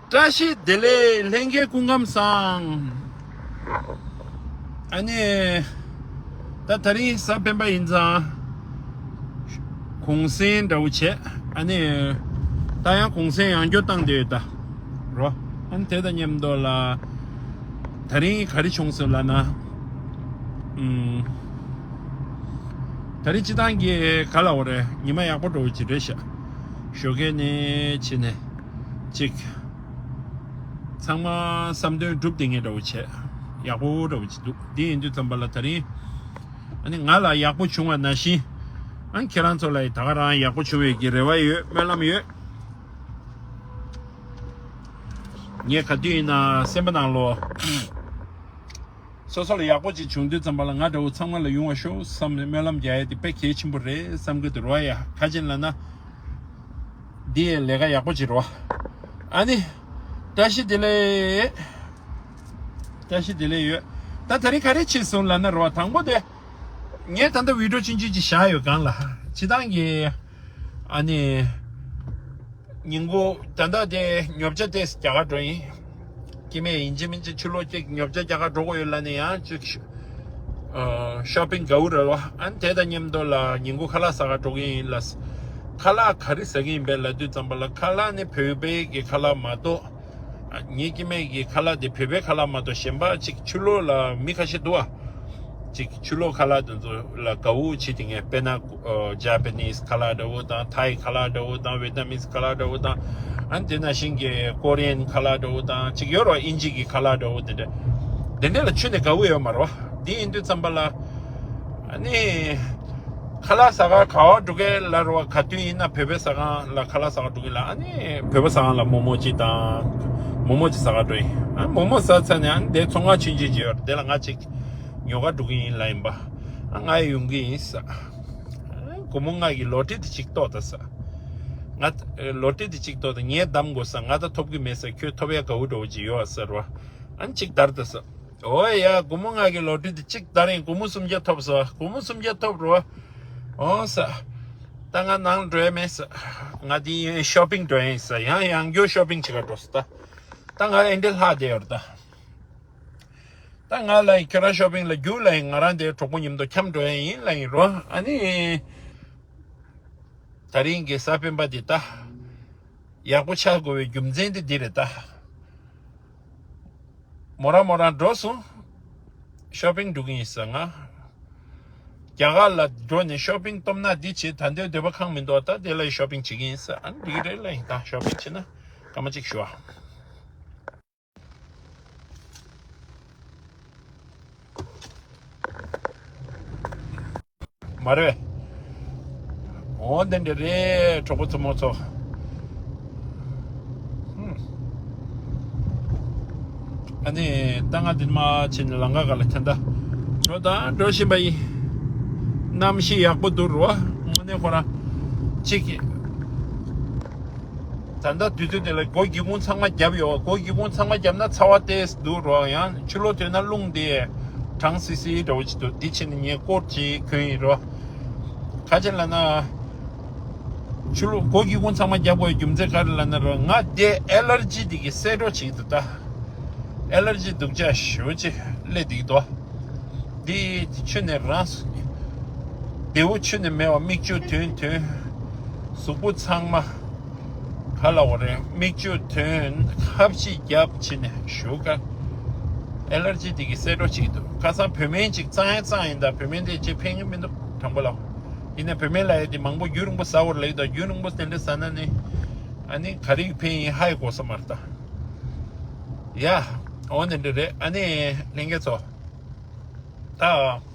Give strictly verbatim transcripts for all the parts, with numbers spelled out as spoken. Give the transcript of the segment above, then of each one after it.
བཀྲ་ཤིས་བདེ་ལེགས། ལྷན་རྒྱས་སྐུ་ཁམས་བཟང་། ཨ་ནི། ད་དེ་རིང་གཟའ་སྤེན་པ་ཡིན་ཙང་། གུང་སེང་འདྲ་བོ་བྱས། ཨ་ནི། ད་ཡང་གུང་སེང་ཡང་སྐྱོར་བཏང་བསྡད་ཡོད་ད། རོ། ཨ་ནི་དེ་དང་མཉམ་དུ་ལ། དེ་རིང་ག་རེ་བྱུང་སོང་ལབ་ན། ཨུམ། དེ་རིང་སྤྱི་བཏང་གི་ག་ལབ་དགོས་རེད། ཉི་མ་ཡག་པོ་འདྲ་བོ་ཅིག་རེད་ཤག་ཞོགས་ཀས་ནས་ཕྱིན་ནས་ཅིག་ཚང་མ་བསམ་དོན་འགྲུབ་བསྡད་མཁན་འདྲ་བོ་བྱས། ཡག་པོ་འདྲ་བོ་ཅིག་འདུག་འདི་ཡིན་དུས་ཙམ་པ་ལ་དེ་རིང་། ཨ་ནི་ང་ལ་ཡག་པོ་བྱུང་བ་ནང་བཞིན། ཨ་ནི་ཁྱེད་རང་ཚོ་ལ་ཡང་ད་ག་རང་ཡག་པོ་བྱུང་བའི་གི་རེ་བ་ཡོད། སྨོན་ལམ་ཡོད། ངས་ག་དུས་ཡིན་ན་སེམས་པ་ནང་ལོགས། སོ་སོ་ལ་ཡག་པོ་ཅིག་བྱུང་དུས་ཙམ་པ་ལ་ང་འདྲ་བོ་ཚང་མ་ལ་ཡོང་བ་ཤོག་བསམ་ནས་སྨོན་ལམ་རྒྱག་ཡ་དེ་དཔེ་གལ་ཆེན་པོ་རེད་བསམ་གི་འདུག་རོ། ཡ་ག་ཅིག་ལབ་ན། འདི་ཡི་ལས་ཀ་ཡག་པོ་ཅིག་རོ། ཨ་ནི། བཀྲ་ཤིས་བདེ་ལེགས། བཀྲ་ཤིས་བདེ་ལེགས་ཡོད། ད་དེ་རིང་ག་རེ་བྱས་སོང་ལབ་ན་རོ། དང་པོ་དེ། ངས་ད་ལྟ་བི་ཌིའོ་ཆུང་ཆུང་ཅིག་བཞག་ཡོད་སྒང་ལ། སྤྱི་བཏང་གི། ཨ་ནི། ཉིན་གུང་ད་ལྟ་དེ་ཉོ་ཆ་དེ་རྒྱ་གར་འགྲོ་ཡིན། སྐྱེ་དམན་ཡིན་གཅིག་མིན་གཅིག་ཕྱི་ལོགས་གཅིག་ཉོ་ཆ་རྒྱ་གར་འགྲོ་དགོས་ཡོད་ལབ་ནས་ཡང་གཅིག་ཨ། ཤོ་པིང་དགའ་བོ་རེད་བ། ཨ་ནི་དེ་དང་མཉམ་དུ་ལ་ཉིན་གུང་ཁ་ལག་ཟ་ག་འགྲོ་གི་ཡིན་ལ། ཁ་ལག་ག་རེ་ཟ་གི་ཡིན་པས་ལབ་དུས་ཙམ་པ་ལ་ཁ་ལག་ནི་བོད་པའི་གི་ཁ་ལག་མ་གཏོགས། ཨ། ངའི་སྐྱེ་དམན་གྱི་ཁ་ལག་དེ་བོད་པའི་ཁ་ལག་མ་གཏོགས་གཞན་པ་ཅིག་ཕྱི་ལོགས་ལ་མི་ཁ་ཤས་འདུག་ཨ། ཅིག་ཕྱི་ལོགས་ཁ་ལག་དེ་ཚོ་ལ་དགའ་བོ་བྱེད་དེ་ངས་དཔེར་ན། ཨ། ཇ་པ་ནིས་ཁ་ལག་འདྲ་བོ་དང་ཐའི་ཁ་ལག་འདྲ་བོ་དང་ཝེ་ཏ་ནམ་མིས་ཁ་ལག་འདྲ་བོ་དང་། ཨ་ནི་དེ་ནང་བཞིན་གྱི་ཀོ་རི་ཡན་ཁ་ལག་འདྲ་བོ་དང་ཅིག་ཡོད་རེད་བ། དབྱིན་ཇི་གི་ཁ་ལག་འདྲ་བོ་དེ་འདྲ། དེ་འདྲ་ལ་ཁྱོན་ནས་དགའ་བོ་ཡོད་མ་རེད་བ། འདི་ཡིན་དུས་ཙམ་པ་ལ། ཨ་ནི། ཁ་ལག་ཟ་ག་ག་བ་འགྲོ་གི་ལབ་རེད་བ། ག་དུས་ཡིན་ན་བོད་པའི་ཟ་ཁང་ལ་ཁ་ལག་ཟ་ག་འགྲོ་གི་ལབ། ཨ་ནི་བོད་པ་ཟ་ཁང་ལ་མོག་མོག་གཅིག་དང་། མོག་མོག་གཅིག་ཟ་ག་འགྲོ་ཡིན། ཨ་མོག་མོག་ཟ་ཚར་ནས་ཨ་ནི་དེ་ཚོང་ཁང་ཆུང་ཆུང་ཅིག་ཡོད་རེད། དེ་ལ་ང་གཅིག་ཉོ་ག་འགྲོ་གི་ཡིན་ལབ་ཡིན་པ། ཨ་ང་ཡི་ཡོང་གི་ཡིན་ཟེར། ཨ་སྒོར་མོ་ལྔ་གི་ལོ་ཊི་རི་དེ་གཅིག་གཏོར་ད་ཟེར། ང་ལོ་ཊི་རི་དེ་གཅིག་གཏོར་ད། ངས་བདམ་དགོས་ཟེར། ང་ད་ཐོབ་གི་མེད་ཟེར། ཁྱོད་ཐོབ་ཡ་དགའ་བོ་འདྲ་བོ་ཅིག་ཡོད་ཟེར་བ། ཨ་ནི་གཅིག་དར་ད་ཟེར། འོ་ཡ། སྒོར་མོ་ལྔ་གི་ལོ་ཊི་རི་དེ་གཅིག་དར་ཡིན། སྒོར་མོ་སུམ་བརྒྱ་ཐོབ་སོང་། སྒོར་མོ་སུམ་བརྒྱ་ཐོབ་རོ། འོ་ས། ད་ང་ནང་འགྲོ་ཡ་མེད་ས། ང་དེ་ཡིན་ཤོ་པིང་འགྲོ་ཡ་ཡིན་ས། ཡང་ཡང་སྐྱར་ཤོ་པིང་བྱེད་ག་འགྲོ་ས་ད། ད་ང་ཨེ་འདྲ་ལྷག་བསྡད་ཡོད་རེད་ད། ད་ང་ལ་ཡིན་ཁྱོད་རང་ཤོ་པིང་ལ་རྒྱུགས་ལ་ཡིན། ང་རང་དེ་གྲོགས་པོ་མཉམ་དུ་འཁྱམ་འགྲོ་ཡ་ཡིན་ལབ་ཡིན་རོ། ཨ་ནི། དེ་རིང་གི་གཟའ་སྤེན་པ་འདི་ད། ཡག་པོ་ཆགས་དགོས་པའི་རྒྱུ་མཚན་དེ་འདི་རེད་ད། མོ་རང་མོ་རང་འགྲོ་སོང་། ཤོ་པིང་འགྲོ་གི་ཡིན་ཟེར་ང་། རྒྱ་གར་ལ་འགྲོ་ནས་ཤོ་པིང་སྟོབས་ན་འདི་བྱེད། ད་འདོད་འདོད་པ་ཁེངས་མི་འདུག་ད་དེ་ལ་ཤོ་པིང་བྱེད་ཀྱི་ཡིན་ཟེར། ཨ་ནི་འགྲིག་གི་རེད་ལབ་ཡིན། ད་ཤོ་པིང་བྱེད་ན་སྐར་མ་གཅིག་ཞུ་ཨ། མ་རེད། འོ་དེ་འདྲ་རེད། གྲོགས་པོ་ཚོ་མོ་ཚོ། ཨ་ནི་ད་ང་འདི་མ་ཕྱིན་ནས་ལམ་ཁ་སྒང་ལ་ཐོན་ད། འགྲོ་ད་འགྲོ་བཞིན་པ་ཡིན། གནམ་གཤིས་ཡག་པོ་འདུག་རོ། དངོས་གནས་ཁོ་རང་གཅིག་གིས། ད་ལྟ་དུས་ཚོད་དེ་ལ་སྒོ་སྒེའུ་ཁུང་ཚང་མ་བརྒྱབ་ཡོད། སྒོ་སྒེའུ་ཁུང་ཚང་མ་བརྒྱབ་ན་ཚ་བ་ཏོག་ཙམ་འདུག་རོ། ཡང་ཕྱི་ལོགས་ཐོན་ན་རླུང་དེ་གྲང་སིལ་སིལ་འདྲ་བོ་ཅིག་འདུག་འདི་ཕྱིན་ནས་ངས་ཀོཊ་ཅིག་གོན་ཡིན་རོ། ག་ཅི་ལབ་ན། ཕྱི་ལོགས་སྒོ་སྒེའུ་ཁུང་ཚང་མ་བརྒྱབ་དགོས་རྒྱུ་མཚན་ག་རེ་ལབ་ན་རོ། ང་དེ་ཨེ་ལར་ཇི་དེ་གིས་སེལ་འགྲོ་བྱེད་ཀྱི་འདུག་ད། ཨེ་ལར་ཇི་སྡུག་ཅག་ཞེ་པོ་ཅིག་སླེབས་བསྡད་ཀྱི་འདུག་འདི་ཁྱོན་ནས་རང་། བདེ་བོ་ཁྱོན་ནས་མེད་པ། མིག་ཆུ་ཐོན་ཐོན། གཟུགས་པོ་ཚང་མ། ག་ལབ་དགོས་རེད། མིག་ཆུ་ཐོན། ཁ་ཕྱེ་རྒྱབ་བྱས་ནས་བཞུགས་ཀ། ཨེ་ལར་ཇི་དེ་གིས་སེལ་འགྲོ་བྱེད་ཀྱི་འདུག་ཁ་སང་བོད་སྨན་ཅིག་གཙང་ཡང་གཙང་ཡིན། ད་བོད་སྨན་དེ་ཅིག་ཕན་གྱི་མི་འདུག་དྲང་པོ་ལབ། ཡིན་ནའི་བོད་སྨན་ལབ་ཡ་དེ་མང་པོ་རྒྱུན་རིང་པོ་ཟ་དགོས་ལབ་ཀྱི་འདུག་རྒྱུན་རིང་པོ་དེ་འདྲ་ཟ་ན་ནི། ཨ་ནི་ག་རེ་ཕན་ཡིན་ཧ་ཡང་གོ་ས་མ་རེད་ད། ཡ། འོ་དེ་འདྲ་རེད། ཨ་ནི་ལྷན་རྒྱས་ཚོ། ད།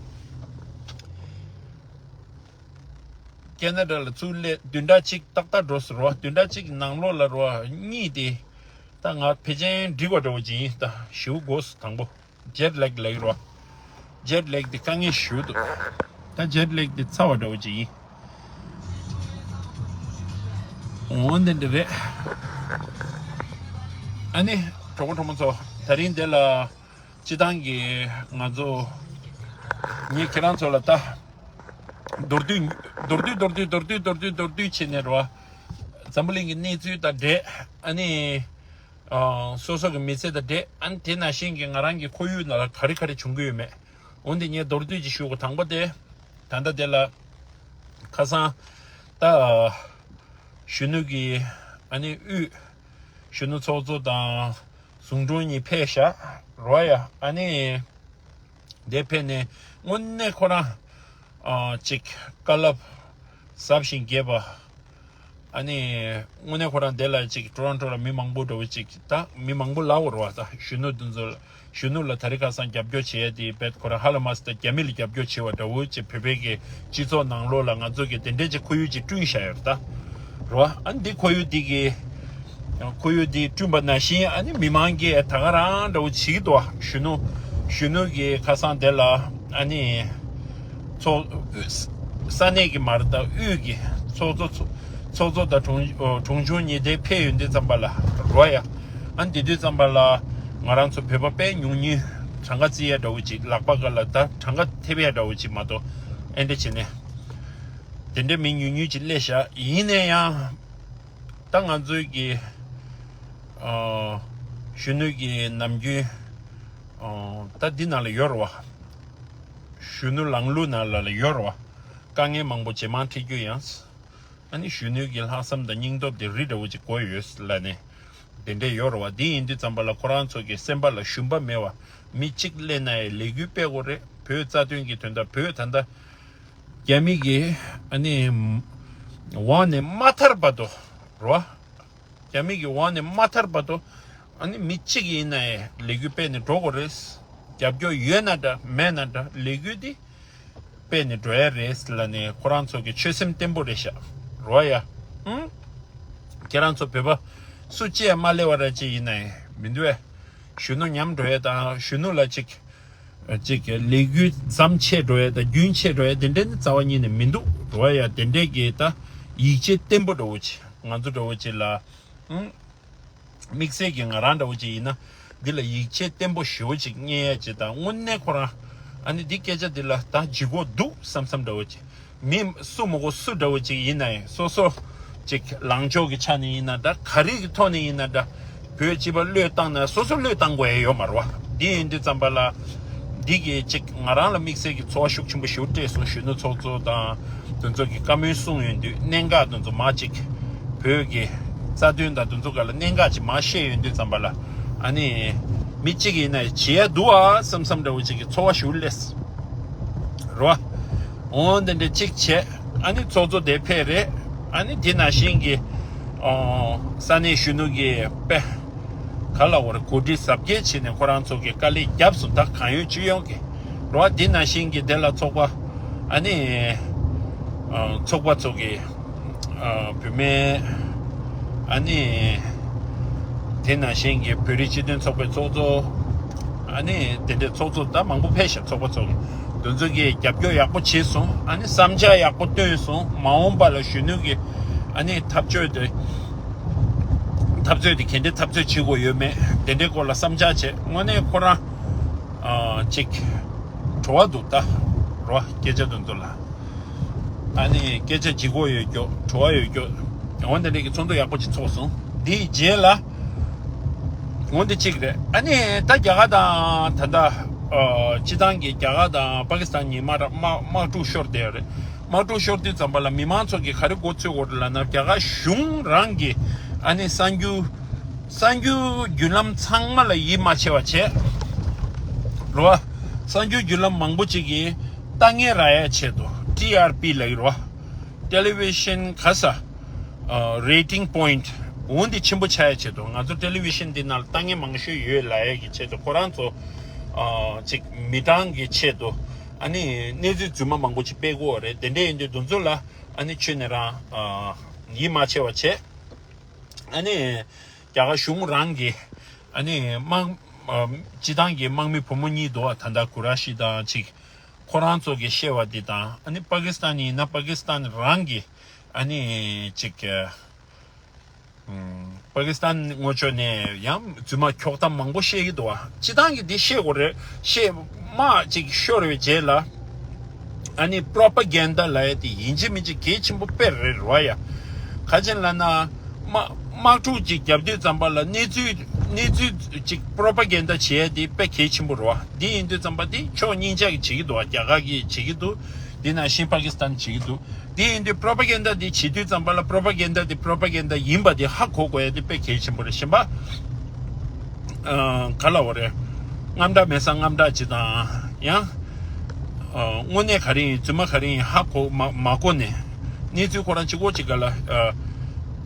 ཁེ་ན་ཌ་ལ་ཚུར་སླེབས་བདུན་ཕྲག་གཅིག་ཏག་ཏག་འགྲོ་སོང་རོ། བདུན་ཕྲག་གཅིག་གི་ནང་ལོགས་ལ་རོ་གཉིས་དེ། ད་ང་ཕལ་ཆེར་འགྲིག་པ་འདྲ་བོ་ཅིག་ཡིན། ད་ཞེ་པོ་འགོར་སོང་དང་པོ། ཇེཊ་ལེག་ལབ་ཀྱི་རོ། ཇེཊ་ལེག་དེ་དཀའ་ངལ་ཞེ་པོ་འདུག་ད་ཇེཊ་ལེག་དེ་ཚ་བ་འདྲ་བོ་ཅིག་ཡིན། འོ་དེ་འདྲ་རེད། ཨ་ནི་གྲོགས་པོ་གྲོགས་མོ་ཚོ། དེ་རིང་འདི་ལ་སྤྱི་བཏང་གི་ང་ཚོ། ངས་ཁྱེད་རང་ཚོ་ལ་ད། མདོར་བསྡུས་མདོར་བསྡུས་མདོར་བསྡུས་མདོར་བསྡུས་མདོར་བསྡུས་མདོར་བསྡུས་བྱས་ནས་རོ། འཛམ་བུ་གླིང་གི་གནས་ཚུལ་དང་འབྲེལ། ཨ་ནི། ཨ་སོ་སོ་གི་མི་ཚེ་དང་འབྲེལ། ཨ་ནི་དེ་ནང་བཞིན་གྱི་ང་རང་གི་ཁོར་ཡུག་ནང་ལ་ག་རེ་ག་རེ་བྱུང་གི་ཡོད་མེད། འོན་ཏེ་ངས་མདོར་བསྡུས་ཅིག་ཞུ་དགོས། དང་པོ་དེ་ད་ལྟ་དེ་ལ་ཁ་སང་ད་གཞོན་ནུ་གི་ཨ་ནི་དབུས་གཞོན་ནུ་ཚོགས་གཙོ་དང་ཟུང་དྲུང་གཉིས་ཕེབས་ཤག་རོ་ཡ། ཨ་ནི་དེ་ཕེབས་ནས་དངོས་གནས་ཁོ་རང་ཨ་ཅིག་བཀའ་སློབ་ཟབ་ཞིང་རྒྱས་པ། ཨ་ནི་དངོས་གནས་ཁོ་རང་དེ་ལ་ཅིག་ཊོ་རོན་ཊོ་ལ་མི་མང་པོ་འདྲ་བོ་ཅིག་ད་མི་མང་པོ་ལབ་དགོས་རེད་བ། ད་གཞོན་ནུ་དེ་ཚོ་གཞོན་ནུ་ལ་དེ་རིང་ཁ་སང་རྒྱབ་སྐྱོར་བྱེད་ཡ་དེ་བེད་ཁོ་རང་ཧ་ལས་མ་སོང་། ད་རྒྱ་མི་ལ་རྒྱབ་སྐྱོར་བྱེད་པ་འདྲ་བོ་ཅིག་བོད་པའི་གི་སྤྱི་ཚོགས་ནང་ལོགས་ལ་ང་ཚོ་གི་དེ་འདྲའི་ཅིག་ཁོར་ཡུག་ཅིག་བསྐྲུན་བཞག་ཡོད་རེད་ད་རོ། ཨ་ནི་འདི་ཁོར་ཡུག་འདི་གི་ཁོར་ཡུག་འདི་བསྐྲུན་པ་ནང་བཞིན་ཨ་ནི་མི་མང་གིས་ད་ག་རང་འདྲ་བོ་བྱེད་ཀྱི་འདུག་གཞོན་ནུ་གཞོན་ནུ་གི་ཁ་སང་དེ་ལ་ཨ་ནི་ཚོགས་ས་གནས་ཀྱི་མར་དང་དབུས་ཀྱི་ཚོགས་གཙོ་ཚོགས་གཙོ་དང་དྲུང་དྲུང་ཆུང་གཉིས་དེ་ཕེབས་ཡོང་དུས་ཙམ་པ་ལ་རོ་ཡ། ཨ་ནི་དེ་དུས་ཙམ་པ་ལ་ང་རང་ཚོ་བོད་པ་དཔེ་ཉུང་ཉུང་གྲངས་ཀ་བརྩི་ཡ་འདྲ་བོ་ཅིག་ལག་པ་སྒང་ལ་ད་གྲངས་ཀ་ཐེབས་ཡ་འདྲ་བོ་ཅིག་མ་གཏོགས་ཨེ་འདྲ་བྱས་ནས་དེ་འདྲ་མི་ཉུང་ཉུང་ཅིག་སླེབས་ཤག་ཡིན་ན་ཡང་ད་ང་ཚོའི་གི་ཨ་གཞོན་ནུ་གི་ནམ་རྒྱུན་ཨ་ད་འདི་ནང་ལ་ཡོད་རེད་བ། གཞོན་ནུ་ལམ་ལུགས་ནང་ལ་ལ་ཡོད་རེད་བ། དཀའ་ངལ་མང་པོ་ཇེ་མང་འཕྲད་རྒྱུ་ཡང་། ཨ་ནི་གཞོན་ནུའི་གི་ལྷག་བསམ་དང་སྙིང་སྟོབས་དེ་རི་འདྲ་བོ་ཅིག་དགོས་ཡོད་ལབ་ནས་དེ་འདྲས་ཡོད་རེད་བ། དེ་ཡིན་དུས་ཙམ་པ་ལ་ཁོ་རང་ཚོ་གི་སེམས་པ་ལ་ཞུམ་པ་མེད་བ། མི་གཅིག་སླེབས་ན་ཡང་ལས་འགུལ་སྤེལ་དགོས་རེད། བོད་རྩ་དོན་གྱི་དོན་དག་བོད་ད་ལྟ་རྒྱ་མི་གི་ཨ་ནི་འོག་ནས་མ་ཐར་བར་དུ་རོ། རྒྱ་མི་གི་འོག་ནས་མ་ཐར་བར་དུ་ཨ་ནི་མི་གཅིག་ཡིན་ན་ཡང་ལས་འགུལ་སྤེལ་ནས་འགྲོ་དགོས་རེད། རྒྱབ་སྐྱོར་ཡོད་ན་འདྲ་མེད་ན་འདྲ་ལས་འགུལ་འདི་སྤེལ་ནས་འགྲོ་ཡ་རེད་ལབ་ནས་ཁོ་རང་ཚོ་གི་ཆོད་སེམས་བརྟན་པོ་རེད་ཤག་རོ་ཡ། ཨང་། ཁྱེད་རང་ཚོ་བོད་པ་སུ་གཅིག་ཡང་མ་སླེབས་པ་ར་ཅིག་ཡིན་ན་ཡང་མི་འདུག་ཨེ། གཞོན་ནུ་ཉམས་འགྲོ་ཡ་དང་གཞོན་ནུ་ལ་ཅིག་ཅིག་ལས་འགུལ་མཚམས་ཆད་འགྲོ་ཡ་དང་རྒྱུན་ཆད་འགྲོ་ཡ་དེ་འདྲའི་ནི་རྩ་བ་ཉིད་ནས་མི་འདུག་རོ་ཡ། དེ་འདྲའི་གི་ད་ཡིད་ཆེས་བརྟན་པོ་འདྲ་བོ་ཅིག་ང་ཚོ་འདྲ་བོ་ཅིག་ལ། ཨང་། དམིགས་བསལ་གྱི་ང་རང་འདྲ་བོ་ཅིག་ཡིན་ན་འདི་ལ་ཡིད་ཆེས་བརྟན་པོ་ཞེ་པོ་ཅིག་རྙེད་ཡ་ཅིག་དང་། དངོས་གནས་ཁོ་རང་ཨ་ནི་འདི་སྐད་ཆ་འདི་ལ་ད་ལྗིད་ཁོག་འདུག་བསམ་བསམ་འདྲ་བོ་ཅིག་མི་སུ་མ་གོ་སུ་འདྲ་བོ་ཅིག་ཡིན་ན་ཡང་སོ་སོ་ཅིག་ལངས་ཕྱོགས་ཀྱི་ཆ་ནས་ཡིན་ན་འདྲ་ག་རེ་གི་ཐོག་ནས་ཡིན་ན་འདྲ་བོད་སྤྱི་པ་བློས་བཏང་ན་སོ་སོ་བློས་བཏང་དགོས་ཡ་ཡོད་མ་རེད་བ། འདི་ཡིན་དུས་ཙམ་པ་ལ་འདི་གི་ཅིག་ང་རང་ལ་དམིགས་བསལ་གྱི་ཚོར་བ་ཤུགས་ཆེན་པོ་ཞེ་པོ་སྤྲད་སོང་། གཞོན་ནུ་ཚོགས་གཙོ་དང་དེ་ཚོ་གི་བཀའ་མོལ་གསུངས་ཡོང་དུས་གནད་འགག་དེ་ཚོ་མ་ཅིག་བོད་ཀྱི་རྩ་དོན་དང་དེ་ཚོ་སྒང་ལ་གནད་འགག་ཅིག་མ་བཤད་ཡོང་དུས་ཙམ་པ་ལ་ཨ་ནི་མི་གཅིག་ཡིན་ན་བྱེད་ཡ་འདུག་ཨ་བསམ་བསམ་འདྲ་བོ་ཅིག་གི་ཚོར་བ་ཞེ་པོ་སླེབས་རོ། འོང་དེ་འདྲ་གཅིག་བྱས་ཨ་ནི་ཚོགས་གཙོ་དེ་ཕེབས་རེད། ཨ་ནི་དེ་ནང་བཞིན་གྱི་ཨོ་ས་གནས་གཞོན་ནུ་གི་དཔེ་ག་ལ་བར་གོ་སྒྲིག་གཟབ་རྒྱས་བྱས་ནས་ཁོ་རང་ཚོ་གི་དཀའ་ལས་བརྒྱབ་སོང་། ད་གང་ཡོད་ཅི་ཡོང་གི་རོ། དེ་ནང་བཞིན་གྱི་དེ་ལ་ཚོགས་པ་ཨ་ནི་ཨ་ཚོགས་པ་ཚོ་གི་ཨ་བུད་མེད་ཨ་ནི་དེ་ནང་བཞིན་གྱི་བོད་རིགས་སྤྱི་མཐུན་ཚོགས་པའི་ཚོགས་གཙོ་ཨ་ནི་དེ་འདྲའི་ཚོགས་གཙོ་ད་མང་པོ་ཕེབས་ཤག་ཚོགས་པ་ཚོ་གི་དེ་ཚོ་གིས་རྒྱབ་སྐྱོར་ཡག་པོ་བྱས་སོང་། ཨ་ནི་བསམ་འཆར་ཡག་པོ་བཏོན་སོང་། མ་འོངས་པ་ལ་གཞོན་ནུ་གི་ཨ་ནི་འཐབ་རྩོད་དེ་འཐབ་རྩོད་དེ་ག་འདྲའི་འཐབ་རྩོད་བྱེད་དགོས་ཡོད་མེད་དེ་འདྲའི་སྐོར་ལ་བསམ་འཆར་བྱས། དངོས་གནས་ཁོ་རང་ཨ་ཅིག་བྲོ་བ་འདུག་ད་རོ། སྐད་ཆ་དེ་ཚོ་ལ་ཨ་ནི་སྐད་ཆ་ལྗིད་ཁོག་ཡོད་རྒྱུ་བྲོ་བ་ཡོད་རྒྱུ་འོ་དེ་འདྲའི་གི་ཚོགས་འདུ་ཡག་པོ་ཅིག་ཚོགས་སོང་། དེའི་རྗེས་ལ་འོ་འདི་གཅིག་རེད། ཨ་ནི་ད་རྒྱ་གར་དང་ད་ལྟ་ཨ་སྤྱི་བཏང་གི་རྒྱ་གར་དང་པ་ཀི་སི་ཐན་གཉིས་དམག་དམག་དམག་འཁྲུག་ཤོར་བསྡད་ཡོད་རེད། དམག་འཁྲུག་ཤོར་དུས་ཙམ་པ་ལ་མི་མང་ཚོ་གིས་ག་རེ་མགོ་ཚོས་དགོས་རེད་ལབ་ན་རྒྱ་གར་གཞུང་རང་གི་ཨ་ནི་གསར་འགྱུར་གསར་འགྱུར་བརྒྱུད་ལམ་ཚང་མ་ལ་ཡིད་མ་ཆེས་པ་བྱས་རེད་བ། གསར་འགྱུར་བརྒྱུད་ལམ་མང་པོ་ཅིག་གིས་ལྟ་ངན་རག་ཡ་ཆེད་དུ་ཊི་ཨར་པི་ལབ་ཀྱི་རེད་བ། ཊེ་ལི་བི་ཤན་ག་ས་ཨ་རེ་ཊིང་པོ་ཡིན་ཊི་འོ་འདི་ཆེན་པོ་ཆགས་ཡ་ཆེད་དུ། ང་ཚོ་ཊེ་ལི་བི་ཤན་འདི་ནང་ལ་ལྟ་ངན་མང་ཤོས་ཡོད་ལབ་ཡ་གི་ཆེད་དུ་ཁོ་རང་ཚོ་ཨ་ཅིག་མི་གྲངས་ཀྱི་ཆེད་དུ་ཨ་ནི་གནས་ཚུལ་རྫུན་མ་མང་པོ་ཅིག་སྤེལ་གྱི་ཡོད་རེད། དེ་འདྲ་ཡིན་དུས་དེ་ཚོ་ལ་ཨ་ནི་ཁྱོན་ནས་རང་ཨ་ཡིད་མ་ཆེས་པ་བྱས། ཨ་ནི་རྒྱ་གར་གཞུང་རང་གི་ཨ་ནི་དམག་ཨ་སྤྱི་བཏང་གི་དམག་མི་བུ་མོ་གཉིས་འདུག་ཨ། ད་ལྟ་ཀུ་ར་ཤི་དང་ཅིག་ཁོ་རང་ཚོ་གིས་བཤད་པ་འདི་དང་། ཨ་ནི་པ་ཀི་སི་ཐན་ཡིན་ན་པ་ཀི་སི་ཐན་རང་གི་ཨ་ནི་ཅིག་ཨ་ཨམ་པ་ཀི་སི་ཐན་ངོས་ཕྱོགས་ནས་ཡང་རྫུན་མ་འཁྱོག་གཏམ་མང་པོ་བཤད་ཀྱི་འདུག་ཨ། སྤྱི་བཏང་གི་འདི་བཤད་དགོས་རེད། བཤད་དམག་ཅིག་ཤོར་བའི་རྗེས་ལ་ཨ་ནི་པྲོ་པ་གན་ཌ་ལབ་ཡ་དེ་ཡིན་གཅིག་མིན་གཅིག་གལ་ཆེན་པོ་དཔེ་རེད་རོ་ཡ། ག་ཅི་ལབ་ན་དམག་དམག་འཁྲུག་ཅིག་བརྒྱབ་དུས་ཙམ་པ་ལ་གནས་ཚུལ་ གནས་ཚུལ་ཅིག་པོ་རོ་པ་གན་ཌ་བྱེད་ཡ་དེ་དཔེ་གལ་ཆེན་པོ་རེད་བ། འདི་ཡིན་དུས་ཙམ་པ་དེ་ཕྱོགས་གཉིས་ཆ་གིས་བྱེད་ཀྱི་འདུག་བ། རྒྱ་གར་གྱིས་བྱེད་ཀྱི་འདུག་འདི་ནང་བཞིན་པ་ཀི་སི་ཐན་བྱེད་ཀྱི་འདུག་འདི་ཡིན་དུས་པོ་རོ་པ་གན་ཌ་འདི་བྱེད་དུས་ཙམ་པ་ལ་པོ་རོ་པ་གན་ཌ་འདི་པོ་རོ་པ་གན་ཌ་ཡིན་པ་དེ་ཧ་གོ་དགོས་ཡ་དེ་དཔེ་གལ་ཆེན་པོ་རེད། གཞན་པ་ཨ་ག་ལབ་དགོས་རེད། རྔམ་སྐྲག་མེད་ས་རྔམ་སྐྲག་ཅིག་དང་ཡང་། ཨ་དངོས་གནས་ག་རེ་ཡིན། རྫུན་མ་ག་རེ་ཡིན་ཧ་གོ་མ་མ་གོ་ནས། གནས་ཚུལ་ཁོ་རང་གཅིག་པོ་གཅིག་ག་ལ་ཨ་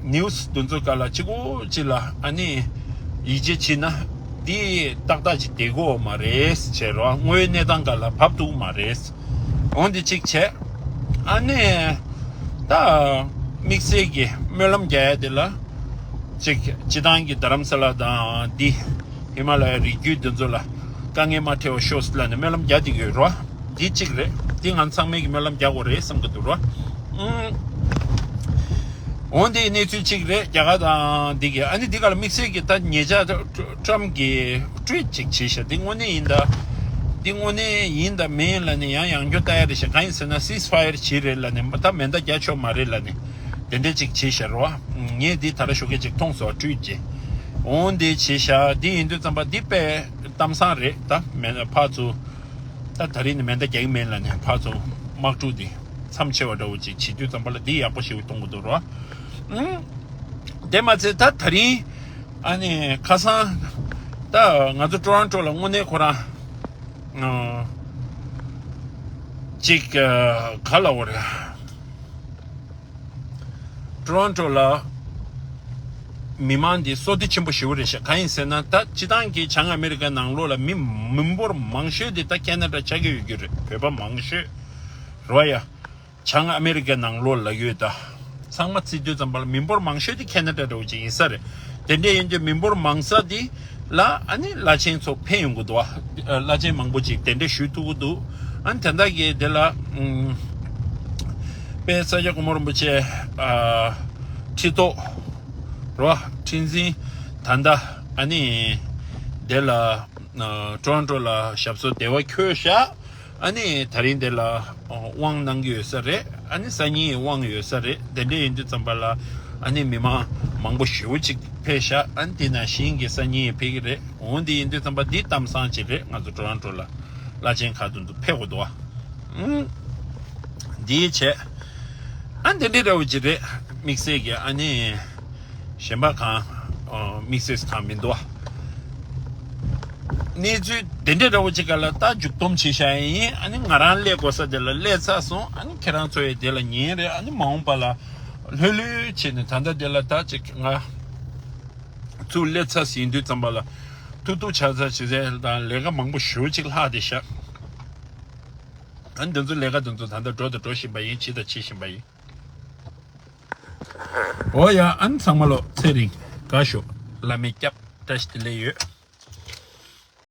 ནིའུ་སི་འདི་ཚོ་ག་ལ་གཅིག་པོ་གཅིག་ལ་ཨ་ནི་ཡིད་ཆེས་བྱེད་ན་འདི་ཏག་ཏག་ཅིག་བསྡད་ཀྱི་ཡོད་མ་རེད་ཟེར་རོ། དངོས་ཡོད་གནས་སྟངས་ག་ལ་བབས་འདུག་མ་རེད། འོ་འདི་གཅིག་བྱས། ཨ་ནི་ད་དམིགས་བསལ་གྱི་སྨོན་ལམ་རྒྱག་ཡ་དེ་ལ། ཅིག་སྤྱི་བཏང་གི་རྡ་རམ་ས་ལ་དང་འདི་ཧི་མ་ལ་ཡའི་རི་རྒྱུད་འདི་ཚོ་ལ་དཀའ་ངལ་མ་འཕྲད་པ་ཤོག་ཟེར་ལབ་ནས་སྨོན་ལམ་རྒྱག་བསྡད་ཀྱི་ཡོད་རོ། འདི་གཅིག་རེད། འདི་ང་ཚང་མས་ཀྱི་སྨོན་ལམ་རྒྱག་དགོས་རེད་བསམ་གྱི་འདུག་རོ། ཨང་། འོ་འདི་གནས་ཚུལ་གཅིག་རེད། རྒྱ་གར་དང་འདི་གི་ཨ་ནི་འདི་ག་ལ་དམིགས་བསལ་གྱི་ད་ཉེ་ཆར་ཀྲམ་གྱི་ཊུ་ཝིཊ་ཅིག་བྱས་ཤག་འདི་དངོས་གནས་ཡིན་ད། འདི་དངོས་གནས་ཡིན་ད་མིན་ལབ་ནས་ཡང་ཡང་བསྐྱར་ལྟ་ཡ་རེད་ཤག་གང་ཡིན་ཟེར་ན་སིས་ཕ་ཡར་བྱས་རེད་ལབ་ནས་ད་མེ་མདའ་རྒྱག་ཆོག་མ་རེད་ལབ་ནས། དེ་འདྲས་ཅིག་བྱས་ཤག་རོ། ངས་འདི་ད་ར་ཞོགས་ཀས་ཅིག་མཐོང་སོང་ཊུ་ཝིཊ་ཅིག་འོ་འདི་བྱས་ཤག་འདི་ཡིན་དུས་ཙམ་པ་འདི་དཔེ་གཏམ་བཟང་རེད། ད་མེ་ཕར་ཚུར་ད་ད་རིང་ནི་མེ་མདའ་རྒྱག་གི་མེད་ལབ་ནས་ཕར་ཚུར་དམག་འཁྲུག་འདི་མཚམས་ཆད་པ་འདྲ་བོ་ཅིག་བྱེད་དུས་ཙམ་པ་ལ་འདི་ཡག་པོ་ཞེ་པོ་མཐོང་གི་འདུག་རོ། ཨང་། དེ་མ་ཚད་ད་ད་རིང་ཨ་ནི་ཁ་སང་ད་ང་ཚོ་ཊོ་རོན་ཊོ་ལ་དངོས་གནས་ཁོ་རང་ཨ་ཅིག་ག་ལབ་དགོས་རེད། ཊོ་རོན་ཊོ་ལ་མི་མང་འདི་བསོད་བདེ་ཆེན་པོ་ཞེ་པོ་རེད་ཤག་གང་ཡིན་ཟེར་ན་ད་སྤྱི་བཏང་གི་བྱང་ཨ་མེ་རི་ཀའི་ནང་ལོགས་ལ་མི་མི་འབོར་མང་ཤོས་འདི་ད་ཁེ་ན་ཌ་ཆགས་ཀྱི་ཡོད་རྒྱུ་རེད། བོད་པ་མང་ཤོས་རོ་ཡ། བྱང་ཨ་མེ་རི་ཀའི་ནང་ལོགས་ལ་ཡོད་ད། ཚང་མ་བརྩི་དུས་ཙམ་པ་ལ་མི་འབོར་མང་ཤོས་དེ་ཁེ་ན་ཌ་འདྲ་བོ་ཅིག་ཡིན་ས་རེད། དེ་འདྲས་ཡིན་དུས་མི་འབོར་མང་ས་དེ་ལ་ཨ་ནི་བླ་ཆེན་ཚོ་ཕེབས་ཡོང་གི་འདུག་བ། བླ་ཆེན་མང་པོ་ཅིག་དེ་འདྲས་ཞུ་ཐུབ་ཀྱི་འདུག་ཨ་ནི་དེ་འདྲ་གི་དེ་ལ་ཨུམ་དཔལ་ས་སྐྱ་གོང་མ་རིན་པོ་ཆེ་ཨ་ཁྲི་ཐོག་རོ་ཁྲི་འཛིན་ད་ལྟ་ཨ་ནི་དེ་ལ་ཨ་ཊོ་རོན་ཊོ་ལ་ཞབས་སོར་བདེ་བར་འཁོད་ཤག་ཨ་ནི་ད་རིང་འདི་ལ་དབང་གནང་གི་ཡོད་ས་རེད། ཨ་ནི་སང་ཉིན་དབང་ཡོད་ས་རེད། དེ་འདྲ་ཡིན་དུས་ཙམ་པ་ལ་ཨ་ནི་མི་མང་མང་པོ་ཞེ་པོ་ཅིག་ཕེབས་ཤག་ཨ་ནི་དེ་ནང་བཞིན་གྱི་སང་ཉིན་ཕེབས་ཀྱི་རེད། འོ་འདི་ཡིན་དུས་ཙམ་པ་འདི་གཏམ་བཟང་ཅིག་རེད། ང་ཚོ་ཊོ་རོན་ཊོ་ལ་བླ་ཆེན་ཁག་དོན་དུ་ཕེབས་དགོས་འདུག་བ། ཨང་། འདི་བྱས། ཨ་འདི་འདྲ་འདྲ་བོ་ཅིག་རེད། དམིགས་བསལ་གྱི་ཨ་ནི། གཞན་པ་གང་། ཨོ། དམིགས་བསལ་གང་མི་འདུག་བ། གནས་ཚུལ་དེ་འདྲ་འདྲ་བོ་ཅིག་ག་ལ་ད་མཇུག་སྡོམ་བྱེད་བཞག་ཡིན། ཨ་ནི་ང་རང་སླེབས་དགོས་ས་དེ་ལ་སླེབས་ཚར་སོང་། ཨ་ནི་ཁྱེད་རང་ཚོ་ཡི་དེ་ལ་ཉན་རེད། ཨ་ནི་མ་འོངས་པ་ལ་ལྷོད་ལྷོད་བྱས་ནས་ད་ལྟ་དེ་ལ་ད་ཅིག་ང་ཚུར་སླེབས་ཚར་ཟིན་དུས་ཙམ་པ་ལ་ཐུག་ཐུག་ཆ་ཚ་བྱེད་ཚད་དང་ལས་ཀ་མང་པོ་ཞེ་པོ་ཅིག་ལྷག་བསྡད་ཤག་ཨ་ནི་འདི་ཚོ་ལས་ཀ་འདི་ཚོ་ད་ལྟ་འགྲོ་དང་འགྲོ་བཞིན་པ་ཡིན། བྱེད་དང་བྱེད་བཞིན་པ་ཡིན། འོ་ཡ། ཨ་ནི་ཚང་མ་ལོ་ཚེ་རིང་དགའ་ཤོག་བླ་མའི་སྐྱབས་བཀྲ་ཤིས་བདེ་ལེགས་ཡོད།